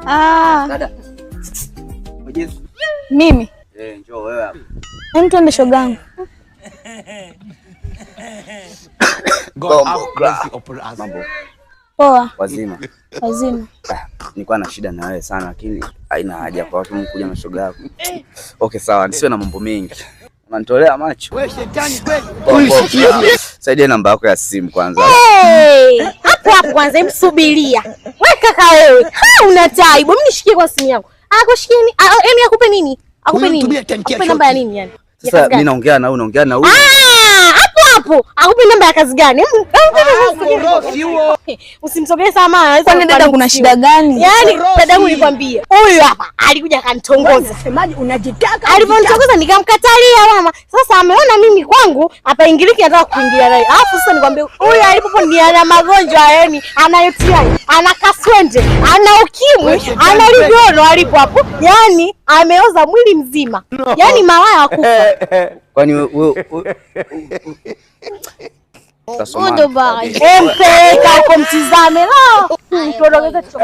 Ah, Dada. Mwejesu. Mimi. Eh, njoo wewe hapa. Hem, twende shogangu. God have Bombo mercy upon us. Mambo Poa, wazima. Wazima. Ah, nilikuwa na shida na wewe sana lakini haina haja kwa watu kuja na shoga yako. Okay, sawa, nisiwe na mambo mengi. Unanitolea macho. Wewe shetani kweli. Bombo. Saidia namba yako ya simu kwanza. Hey, hapo hapo kwanza msubiria. Wewe kaka wewe. Ha, una taibu. Mimi nishikie kwa simu yangu. Akushikie nini? Yaani akupe nini? Akupe Huyu nini? mtumie tankia Akupe namba ya shoti. nini yani? Ya Sasa kazi mimi gani? naongea na huyu, naongea na huyu. Ah, hapo hapo. Akupe namba ya kazi gani? Ukorofi huo. Usimsogelee sana. Kwani dada kuna shida gani? Yaani dadangu nikwambie, huyu hapa alikuja akanitongoza. Semaji unajitaka? Alivyonitongoza nikamkatalia mama. Sasa ameona mimi kwangu hapa ingiliki, anataka kuingia naye. Alafu sasa nikwambie, huyu alipopo ni ana magonjwa yani, ana UTI, ana kaswende, ana ukimwi, ana ligono alipo hapo. Yaani ameoza mwili mzima. Yaani malaya akufa. Kwani wewe Goodbye. Empeleka huko mtizame. La, tuondoke zetu.